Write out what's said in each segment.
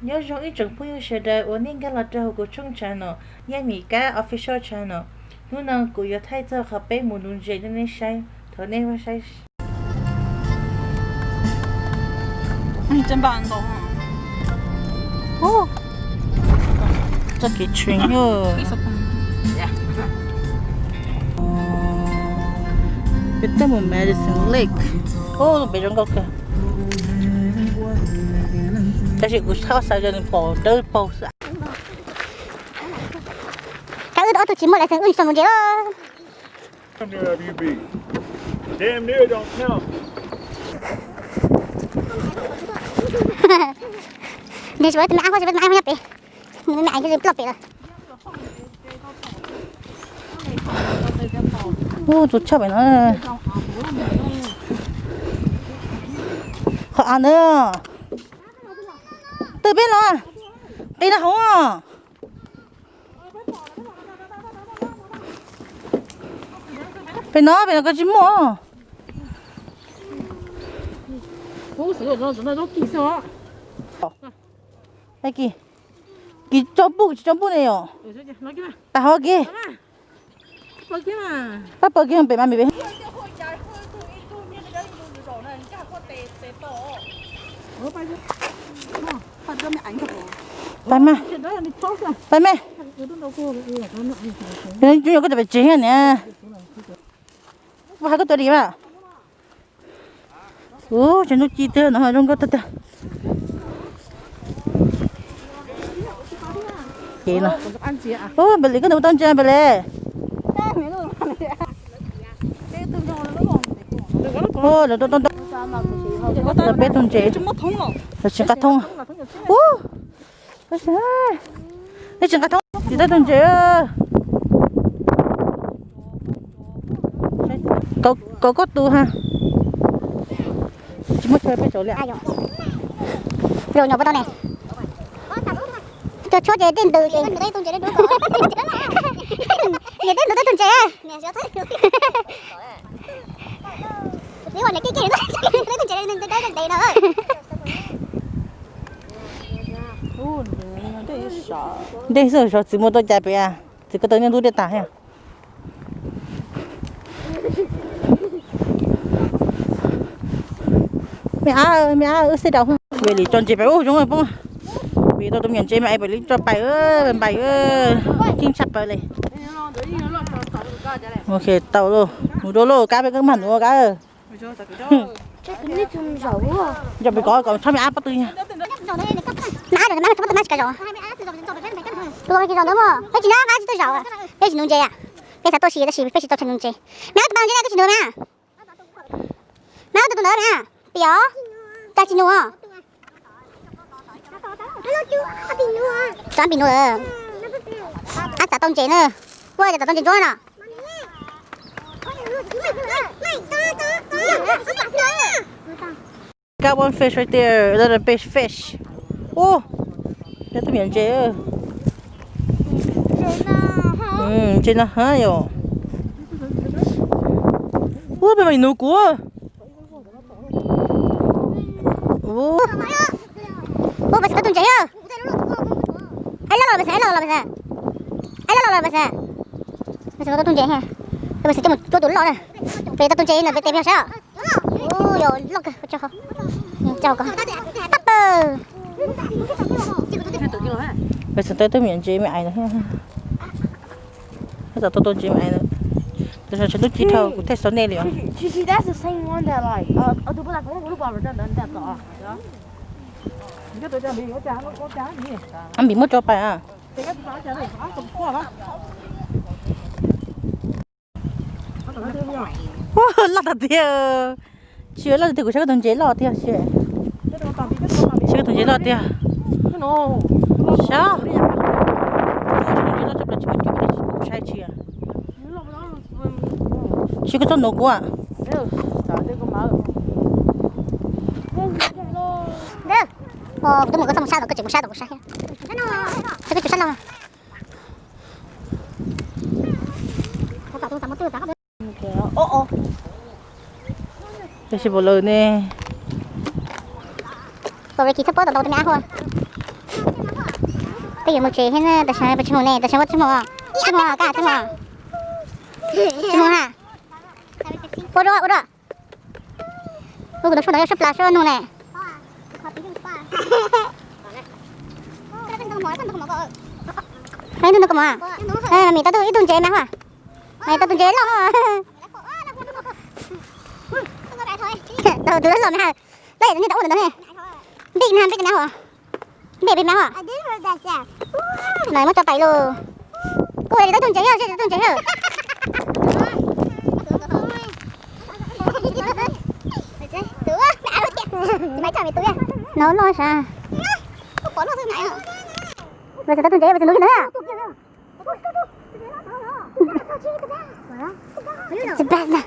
Nyob zoo ib tsoom phooj ywg sawv daws uas nej nkag los rau hauv kuv tshooj channel, Yaj Mim Kab Official Channel. Hnub no kuv yuav thaij txog qhov peb mus nuv ntses rau nej saib, thov nej ua saib. Txoj kev tshwm yog peb tuaj mus Medicine Lake. Peb zoo nkauj kawg. Tab sis kuv txhob xav zoo nws pom dawb paug xwb. Kab wb ob tug tsis muaj license wb tsis tau nuv ntses. Nws tsis pom tus me ab, tsis pom tus me ab nyob pem, nws me ab ploj pem lawm. Ub, tus tshaj pem no. Qhov av na. Twb peb los, qis no hauv. Pem no, pem no koj tsis muaj. Kis, kis tso npuj, tsis tso npuj ne yom. Tag hov kis. Pab pawg kiag pem mas me pem. Pais mas, pais mas. Cov nyuam koj tau pem tsev niam. Ua hais koj tua di mas. Ub, tsev ntuj ci tiag no zoo nkauj tag tag. Ces no. Ub, Npes Lis, koj nws mus tau ntses Npes Lis? Ub, lawv tuaj tau ntau, lawv peb tug ntses, lawv tsis nqa thoob. Ub, nej tsis nqa thoob, tsis tau tug ntses. Kaum koj tus ha. Tsis muaj chaw peb tsaus li. Zaum nyuam puas tau ne? Cog tshuab ces tej ntws ces, ces tej ntws tej tus ntses. Ntej xwb, txiv muaj tuaj cai pem, txiv koj tau nyob ntub dej tas thiab. Me ab, me ab, wb xij dau. Npes Lis tso ntses pais ub zoo poob. Npes Lis tau tus me nyuam ntses me ab, Npes Lis tso pais, pais, keej tshaj plaws li. Ok, tau lauj, mus dua lauj, Kab peb koj mag nuv Kab. Yog pem kov kom txhob me ab pob tw. Peb tsis nyob qab tsis tuaj zaum, peb tsis nuv ntses, peb xav tuaj si tab sis peb tsis tau chaw nuv ntses. Me ab tus pas ntses koj tsis nuv me ab. Me ab tus tus ntawd me ab, pim os, cas tsis nuv. Txav pim nuv lawm. Ab, txav tau ntses na. Ua cas txav tau ntses ntsuab no. Got one fish right there, another big fish. Ub, yog tus me nyuam ntses. Ntses no hab yom. Ub, peb mam nuv kuv. Ub, peb xav tau tus ntses yog. Aib loj los peb xav, aib loj los peb xav. Aib loj los peb xav. Peb xav tau tus ntses, peb xav coj mus cuab tus loj na. Peb tau tus ntses no peb tes peb saib. Ub, yog loj kawg, tso, tso ko. Pab pawg. Peb xav tau tus me nyuam ntses me ais no. Peb xav tau tus ntses me ais no. Tus no tseem ntuj ci dhau, kuv thaij xaus nej li os. Ab, Npis muab tso pais. Loj tag tiag. Tsis loj tiag, kuv saib koj tus ntses loj tiag. Saib koj tus ntses loj tiag. Saib. Tus ntses loj tshaj plaws, tsis muaj cua, kuv saib tsis. Tsis koj txhob nuv kuv. Kuv twb mus koj txhob mus sab tom, koj tseem mus sab tom kuv saib. Saib koj tsis sab no. Tab sis npaum lawm ne. Sorry, txhob pab tom ntau tus me ab hua. Peb yuav mus tsev thiab na, tam sim no peb tsis mus ne, tam sim no peb tsis mus, tsis mus ka, tsis mus, tsis mus ha. Ua dua, ua dua. Ua kuv tus tshuaj no yog sab plaws sab nug ne. Ib tug ntoo koj mov, mas mis tau ib tug ntses mas hua, mas tau tus ntses loj no. Tau tus loj mas, loj yam tus niag tau ua ntawd ne. Npij na, npij na hua. Npij peb mas hua. Nws muab tso pais lauj. Kuj tsis tau tus ntses, tsis tau tus ntses. No loj sav. Tsis tau tus ntses, tsis tau tus ntses. Tsis pab na.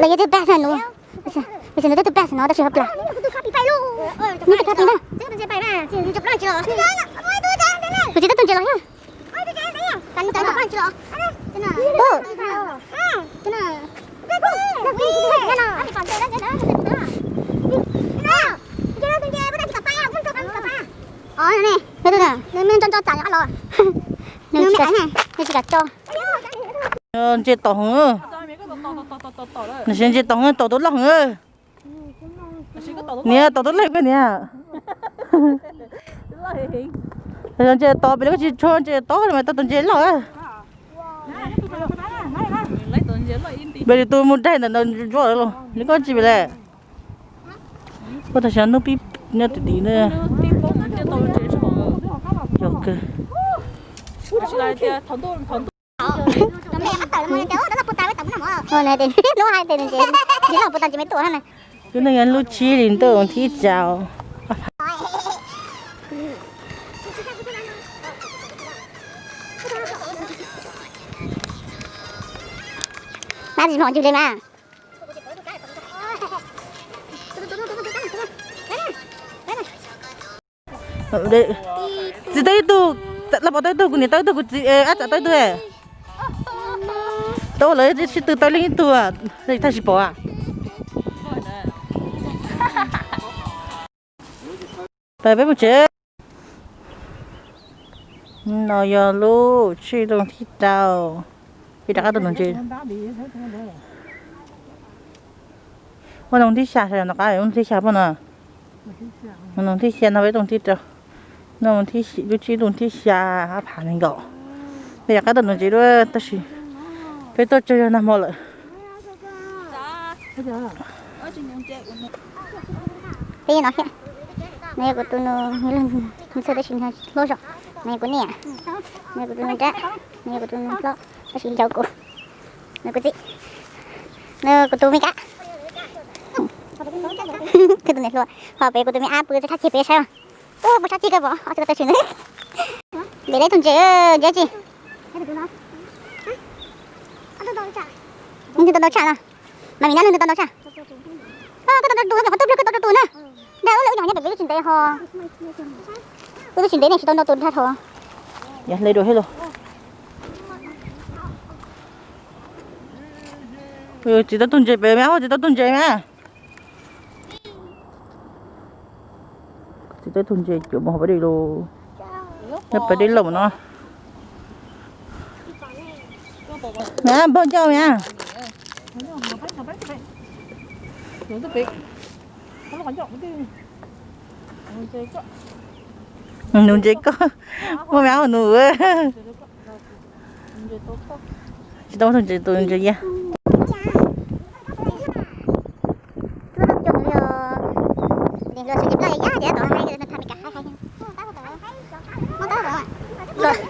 Lawv yog tsis pab na nus. Tab sis nws twb tsis pab no tab sis hauv plas. Nws tsis pab pis na. Kuv tsis tau tus ntses los yog. Nws tsis kam tso. Ntses tom heev. Nws siv ntses tom heev, tom tus loj heev. Niam, tom tus loj koj niam. Ntses tom pem li koj tsis tshua ntses tom mas tau tus ntses loj. Pem li tus mus daig ntawm ntawd ntsuab lawm los li koj tsis pem li. Koj tam sim no hnub pib nyob tim tim na. Yog kawg. Hnub hais tias ntses loj puas tau ntses me tuaj na. Lub neej yog lub tsib hlis ntuj thib tsau. Mas tsis mloog yus li mas. Txiv tau ib tug, laj pov tau ib tug, kuv niam tau ib tug, kuv txiv ab tsam tau ib tug. Tau lawv sib tw tau leej ib tug, thaj tsis pom. Peb mus tsev. No yog lub tsib hlis ntuj thib rau. Peb rov qab tuaj nuv ntses. Ua noo thib xya sawv daws nov qab, noo thib xya poj no. Noo thib xya no peb tuaj thib rau. Noo thib, lub tsib hlis ntuj thib xya, ab phav nees nkaum. Peb rov qab tuaj nuv ntses dua tab sis peb tuaj tsawg zog nag hmo lawm. Peb no thiab. No yog kuv tus nus, nws txhua tab sis hluas zog. No yog kuv niam, no yog kuv tus nus nrab, no yog kuv tus nus hlob tab sis yau kuv. No kuv txiv, no kuv tus me kab, kuv tus niam hluas, ho pem kuv tus me ab pw txhab ceg pem saib. Ub, pw txhab ceg kawg pom, ob tug tau tshwm ntawd. Npem lawv ib tug ntses, ntses tsi. Nws tau ntau tshaj no. Mas vim nab lwg nws tau ntau tshaj. Koj tau ntau tus, koj tub pliag koj tau ntau tus na. Dag ub lawm wb nyuam qhuav nyob pem peb lub tsis ntev ho. Wb lub tsis ntev nej tsis tau ntau tus dhau thaum. Yog hle dua thiab los. Tsis tau tus ntses pem mas, tsis tau tus ntses mas. Txiv tau tus ntses cuam mus hauv pas dej los. Nyob pas dej loj no. Npog ncauj mas. Nuv ntses koj, muaj me ab nuv. Tsis tau tus ntses, tus ntses ya.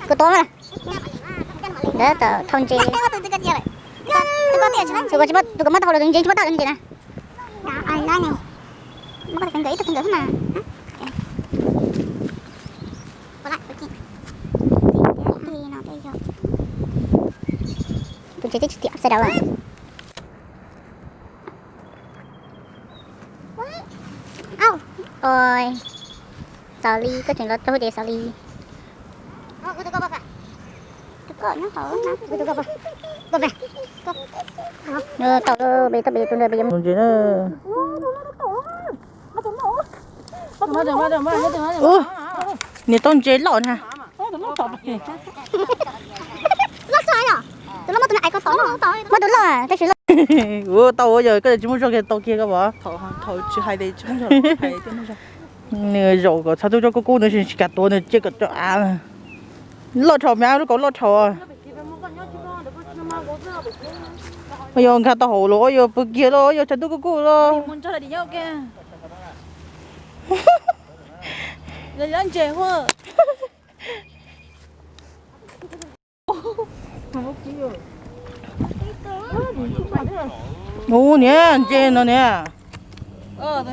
Kuv tuav, thau ntses. Tus koj muab tau hauv los tus ntses tsis muab tau tus ntses na. Tus ntses twb tsis tiam sawv daws. Oj, xaus li, koj tseem los rau hauv ces xaus li. Tau, peb tau peb tus ntawd peb yuav mus ntses na. Ub, Niag taub ntses loj na. Muab tus loj, tab sis loj. Ua tau ua yog koj tsis muaj zog kiag tau kiag koj pom. Nws zaum kom txhaj tub tsob kub kub nws tsis kam tuav nws cia kom cov av. Loj dhau mas, lub kaus loj dhau. Ua yog nkag tau hauv los ua yog pw kiag los ua yog tshav ntuj kuj kuj los. Ub, niam, ntses no niam. Muab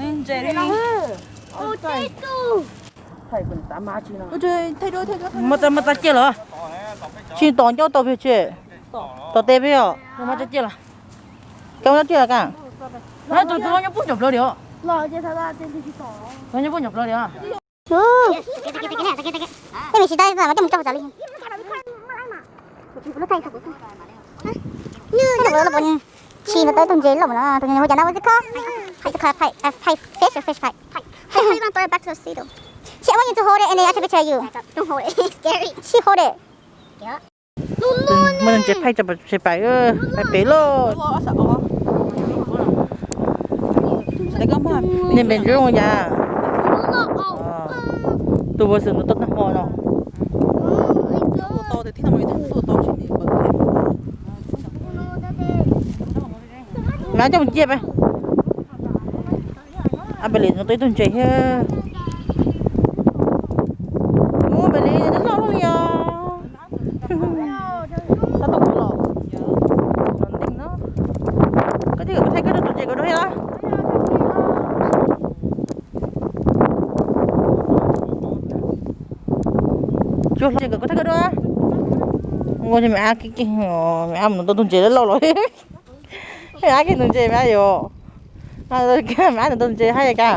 txaj, muab txaj ciaj los? Tsis tom ncauj tau pes tsawg? Tom tes pes os? Koj muab txaj ciaj los? Koj, tej me sis tab mas coj mus coj tau li. Tsis ntawd tus ntses loj no, tus ntses hu cas na, what's it called? Pipe, pipe, fish or fish pipe? How you gonna throw it back to the sea though? She, I want you to hold it and then I take a picture of you. Don't hold it. It's scary. She hold it. Muab ntses phaib tso pem, pem lauj. Nej npe ntsis zoo cas? Tus ua xwm nws tuaj tag hmo no. Mas coj mus ciaj peb. Ab, pem li no tau ib tug ntses thiab. Ub, pem li no loj loj li os. Xav tau kuv los. Los nteeg no. Koj thiaj kom kuv thaij koj rau tus ntses kom dua thiab los. Tsuas hlo kom kuv thaij koj dua. Ua me ab, me ab mus tau tus ntses loj loj los. Ab, kiag tus ntses me ab yom. Me ab tus ntses haib ka.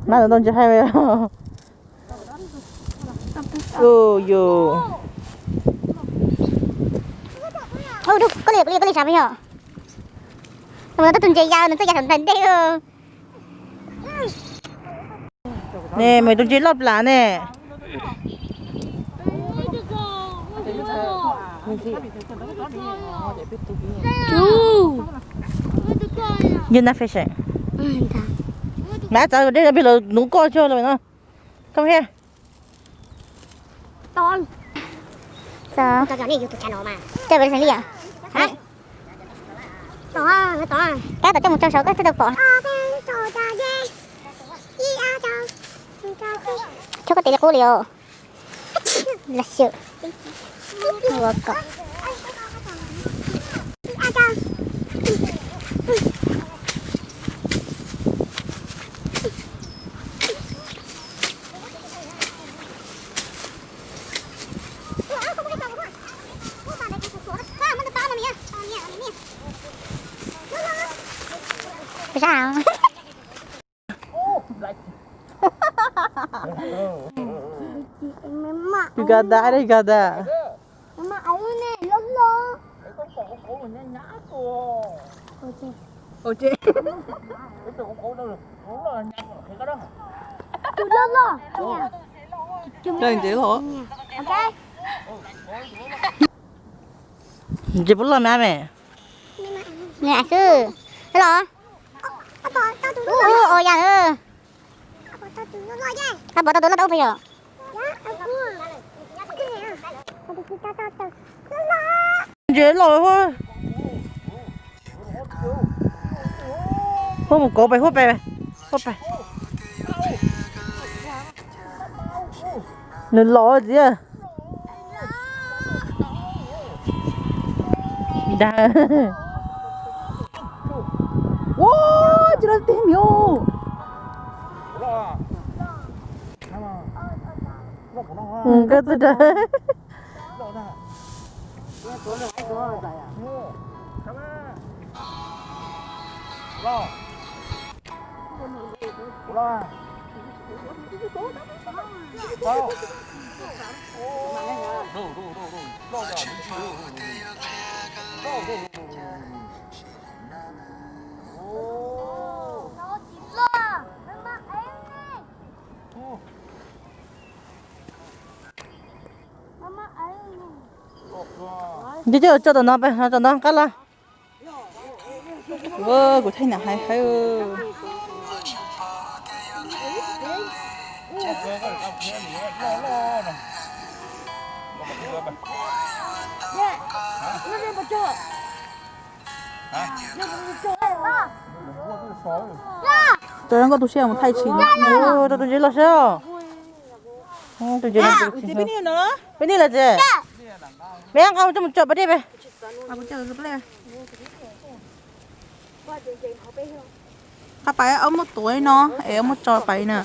Me ab tus ntses haib. Ub, yus. Koj li, koj li, koj li sab peb yom. Tus ntses ya, nws txawj ya saum ntag ntej. Ne, muaj tus ntses loj plam ne. You're not fishing. Maiv txawv dej pem los nuv koj tso los no. Come here. Kab tom coj mus rau saud koj thiaj tau pom. Chob koj tes li qub li os. Los xyom. Ua kom. You got that? I got that. Tus loj loj. Tus loj loj. Ntses puas loj me ab me? Xwb. Los. Ua ya. Ab, pom tau tus loj tau ub pes yom. Ntses loj. Huab mus kov pem, huab pem, huab pem. Nws los tiag. Dag. Ua, tsis los tib miv. Koj txawj dag. Nti coj tom no pe, tom no qab los. Kuv thaij nam hais hais. Cov nkauj tu siab mus thaij tshis. Rau tus ntses los saib. Tus ntses, peb nig los tsev. Me nqa coj mus tso pas dej pe. Qab pais ob muab tuav no es ob muab tso pais na.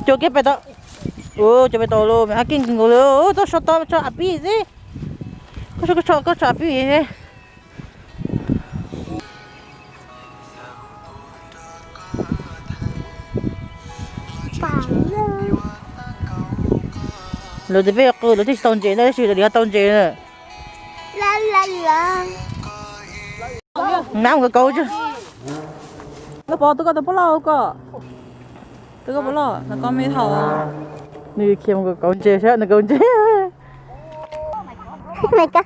Cov kiag pais tau, cov pais tau los me ab kiej nkaus li, tau so tau tso av pib xwb. Koj so koj tso av pib. Lawv tias peb qw lawv thiaj tsis tau ntses na, tab sis lawv ho tau ntses na. Nab mus kauv kauv tso. Koj pom tus koj tus pub loj koj, tus koj pub loj no koj me thaum nws khiav mus kauv kauv ntses saib nws kauv ntses. Mes kab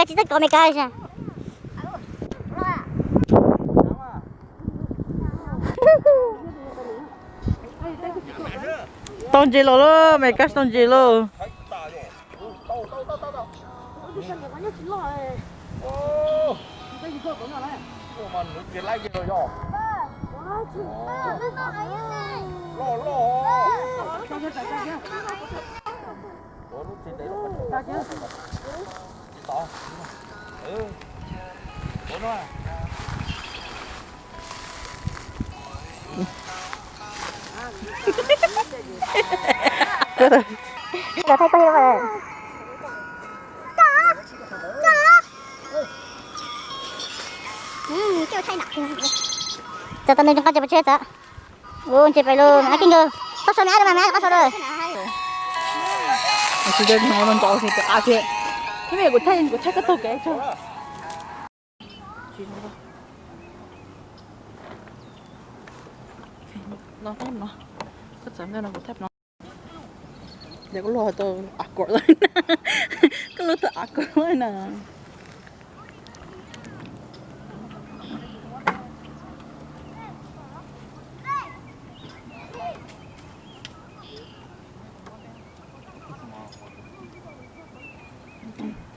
tsis txawj kauv mes kab. Tau ntses los lauj, mes kab tau ntses lauj. Cov tau nws qab cov pes tshiab txav. Ua ntses pais lauj, me ab kiej nkaus. Koj so me ab mas me ab koj so lawm. Tsis tau ntsos ces qab thiab. Kuv thaij, kuv thaij koj taug kev tso. Koj txav no kuv thaij no. Yog koj luaj tau av kom, koj luaj tau av kom na.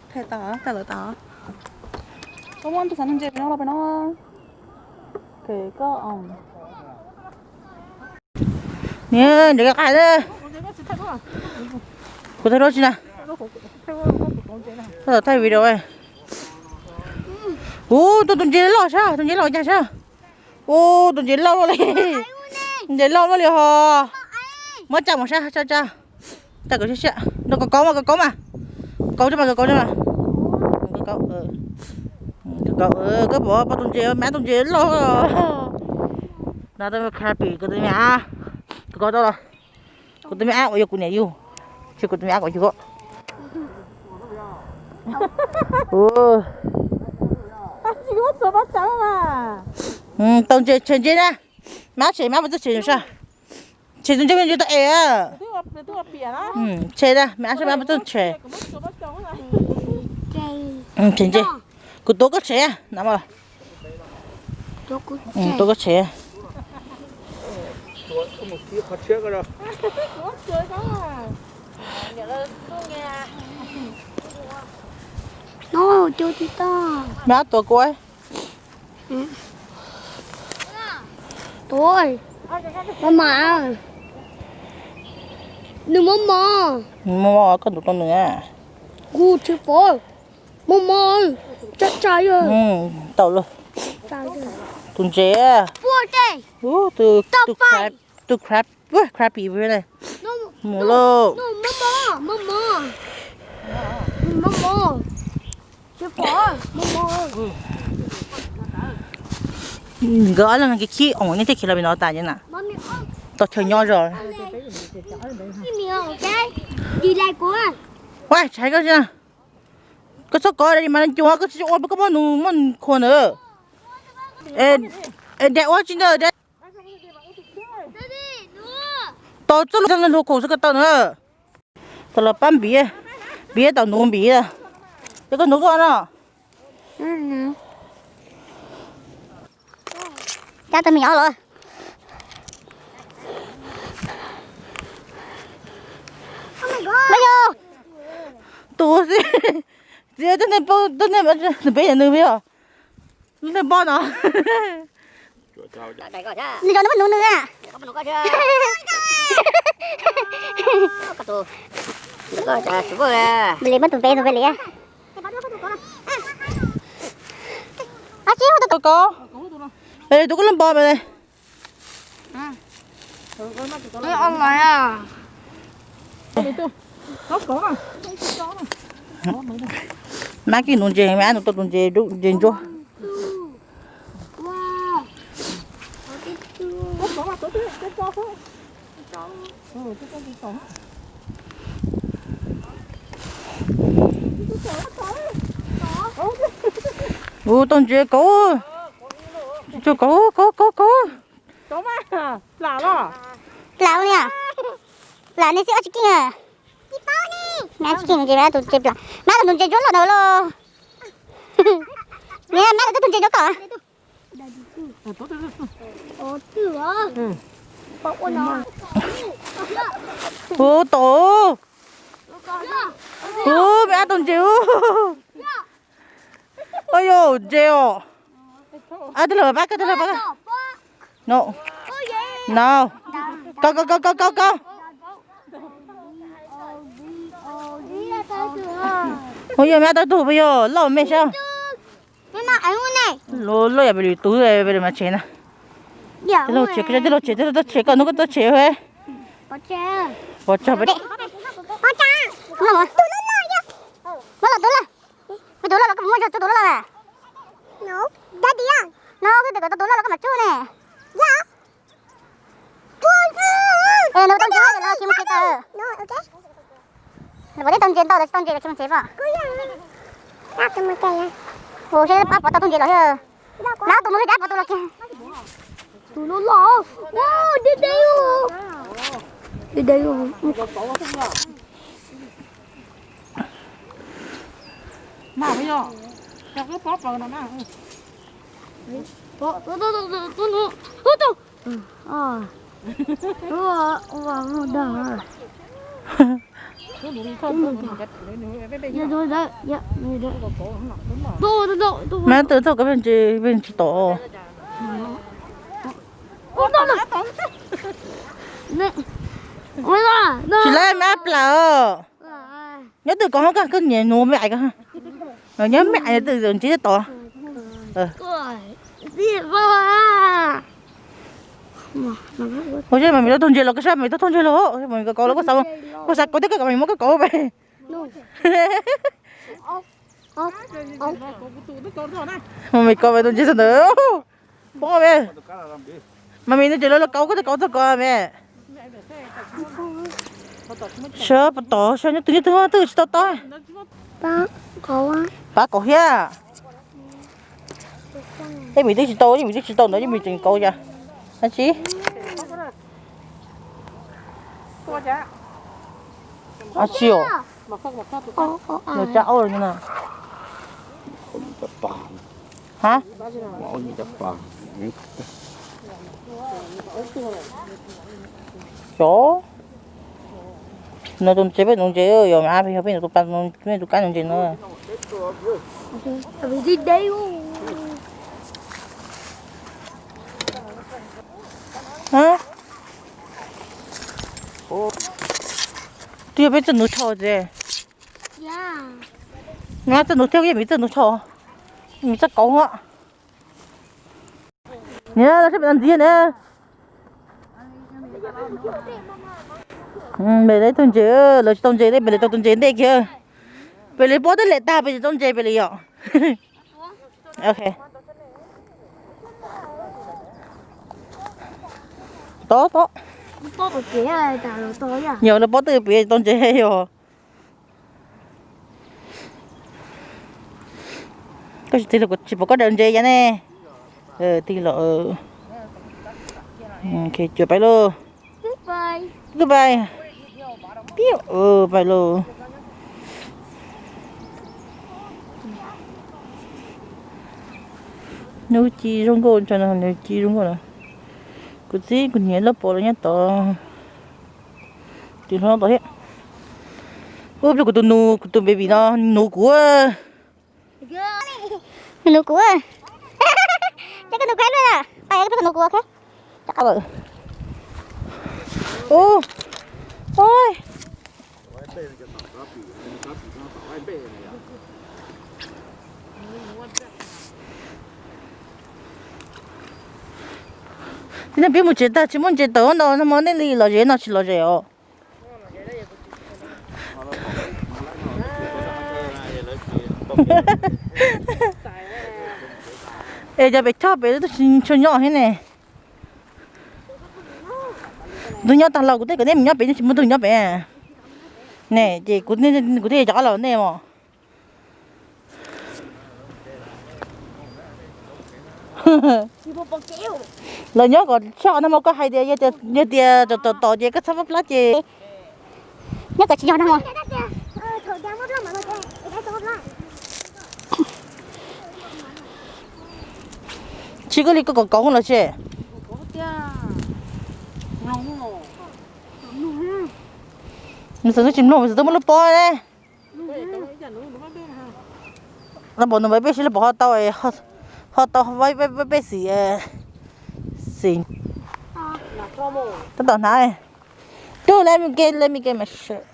Thaij tau, thaij lawv tau. Koj muab tus xav ntses pem no los pem no. Koj, niam, ntses kaj na. Kuv thaij duab tsi na. Thaij video. Ub, tus ntses loj sab, tus ntses loj nyag sab. Ub, tus ntses loj luaj li. Ntses loj luaj li ho. Muab tsa mus sab, tsa, tsa. Tsa kom siab siab. Nrog kauv kauv mas, kauv kauv mas. Kauv tso mas, kauv kauv tso mas. Kauv kauv, koj pom pom tus ntses, me ab tus ntses loj. No tus me crappie, kuv tus me ab, kuv kauv tau los. Kuv tus me ab uas yog kuv niam yug, tsis kuv tus me ab kuv yug. Tau ntses, tshem ntses na. Me ab tshem, me ab puas txawj tshem sab. Tshem tus ntses me ntses tau es. Tshem na, me ab sab me ab puas txawj tshem. Tshem ntses. Kuv tuav koj tshem na mas. Tuav koj tshem. Me ab tuav kuv. Tuav, maj mam, nws maj maj. Maj maj koj ntuv tau nws. Kuv tsis pom, maj maj, tsab tsab. Tau lawm. Tus ntses. Tus crab, tus crab, crappie mus lauj. Nkawd ob leeg kev khib oom nej thiaj khiav los pem no tas na. Tau chaw nyob zog. Ua tshais koj, koj txhob kov mas cuag koj tsis ua koj muaj nus muaj khuas ntawd. Dad ua tsis ntawd dad. Tau txoj lus luag khoom xwb ko tau na. Tau los pab npiv, npiv tau nuv npiv. Cov koj nuv koj no. Cab tau me nyuam los. Tus xwb, txiv, tus nej peb nws peb yog lub nej npob no. Nws zov nws muab nuv nws a. Li muab tus peb tus peb li. Ab, tsis hu tus koj, tus koj lub npo me. Mab kib nuv ntses, mab nuv tau tus ntses, ntses ntsuab. Ua tau ntses kauv, kauv kauv kauv kauv. Plam li, plam nej xwb ob tsis keej. Mab tsis keej ntses, mab tus ntses plam, mab tus ntses ntsuab loj ntawd los. Mab tus ntses ntsuab kom. Ub, tau. Ub, me ab tau ntses ub. Ua yog ntses os. Ab, twb lawm pab, twb lawm pab. No, no. Kauv, kauv, kauv, kauv, kauv, kauv. Ua yog me ab tau tug, ua yog loj me sab. Loj yam pem lwm tus, pem lwm mas tshem na. Tej laug tshem, tej laug tshem, tej laug tau tshem, koj hnub koj tau tshem. Pov tsag. Muab los tus loj, tus loj los koj muaj tus loj loj. No koj tias kom tau tus loj los koj mam tsuj ne. Nws tau ntses los tsis mus tsev tau. Nws puas tau ntses ntau los tsis tau ntses los tsis mus tsev pom. Ua seb pab pov tau tus ntses los thiab. Nab tus mus thiab, pov tus los kiag. Tus no los, deb deb. Deb deb. Mas yog, cov koj pov pov no na. Mab twb thaum koj pheej tsis, pheej tsis tau. Tsis laib mab plam os. Nyob twg kov hoob koj, koj niam nuv me ais ko. Nyob me ais twg ntsis tod. Ua seb mas mis tau tug ntses los, koj sab mas mis tau tug ntses los, mas mis kauv kauv los, koj xav kauv thiab koj kom mas mis muab koj kauv pem. Mas mis kauv pem tus ntses txog ntawd. Poob me. Mas mis nws tseem los los kauv koj, kauv txog koj me. Sab puas tod, sab nyob twg nyob twg twb tsis tau tod. Pab kauv thiab. Eb, mis twb tsis tau, eb, mis twb tsis tau ntawd, eb, mis tseem kauv cas. Ab tsi, ab tsi os. Nws cab aub no. Ha? Xyov. Nws tus ntses peb nuv ntses, yog mas peb yog peb tus pa, peb tus kab nuv ntses no. Twb yog peb txawj nuv tshau ces. Nws txawj nuv thiab, yog mis txawj nuv tshau, mis txawj kauv. Niam, lawv sab pem no ntxiv ne. Pem lawv tau ntses, lawv tsis tau ntses, pem lawv tau tus ntses ntej kiag. Pem lawv pob twb lem tag, pem tsis tau ntses pem li yom. Ok. Tob tob. Yog lawv pob twb piav tau ntses yog. Koj tsis tig los tsis pom koj daws ntses yam ne. Tig los. Cuam peb lauj. Goodbye. Piu, pais lauj. Nws ci zoo nkauj, nws ci zoo nkauj na. Kuv txiv kuv niam loj pom lawv nyob tod. Tis hlob tod thiab. Ub, pliag kuv tus nus, kuv tus baby no, nus kuv. Nus kuv. Ces koj nus kuv luaj, pais koj nus kuv. Ub, ub. Tib neeg pib mus tsev tag tsis muaj ntses tawm ntau no mas nej li los ze no tsis los ze os. Es cov pem choj pem twb tsis tshua nyob thiab ne. Tus nyob tag los kuv tej kom nej mus nyob pem, tsis muaj tus nyob pem ne. Ces kuv, kuv thiaj cov qab los nej os. Lawv nyob kom tshaj no mas koj hais tias yog tias tom tom ces koj txhob plab ces nyob kom tsis yog no. Tsis koj li koj kom kauv los tsis. Nws xav tsis mloog, xav tau muab lub pob ne. Lawv pom nws peb sib, lawv pom ho tau, ho tau peb xim, xim. Tab tom hnav. Cub, let me get, let me get my shirt.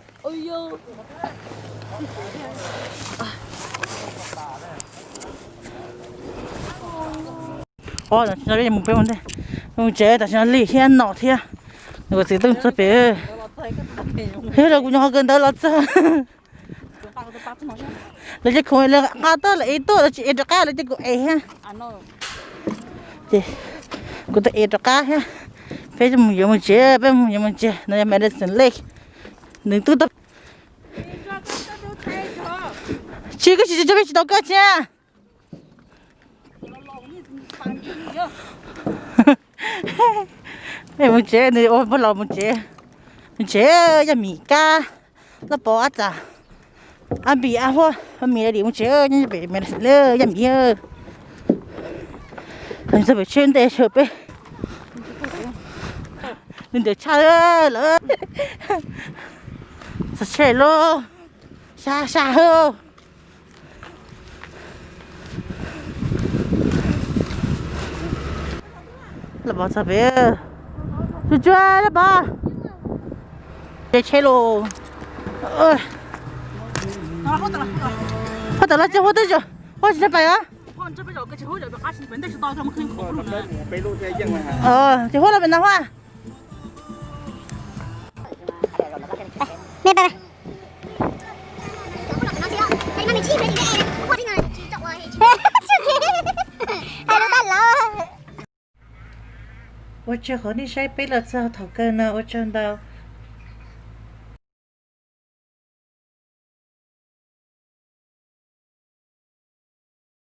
Os, tam sim no mus peb mus ntej, mus tsev, tam sim no lig thiab no thiab. Nws kuv txiv tuaj txog pem, thiab los kuv nyuam qhuav kawm ntawv los txog. Lawv ces khoom lawv nqa tuaj lawv ev tuaj, lawv tsis ev rov qab lawv ces kuv ev thiab. Ces kuv tuaj ev rov qab thiab. Peb mus yuav mus tsev, peb mus yuav mus tsev, no yog Madison Lake. Nws twb tau. Tsis, koj tsis tso peb tsis tau koj tsis. Peb mus tsev, nws ua pog los mus tsev. Mus tsev, yog Mis Kab, Laj Pov, Ab Txas, Ab Npis, Ab Huab, Ab Mis, Laj Lis mus tsev, nyob pem Madison Lake, yog Mis. Nws txog pem tsheb ntej tsheb peb. Nws ntiav tshaj lawm. Txog tsheb lauj. Sab sab hwb. Laj Pov txog pem. Tsuag tsuag Laj Pov. Tsheb tsheb lauj. Huab tawm los tsis huab twb, huab tsis pais os. Ces huab los pem no huab. Ua tsaug qhov nej saib peb los txog thaum kawg no, ua tsaug ntau.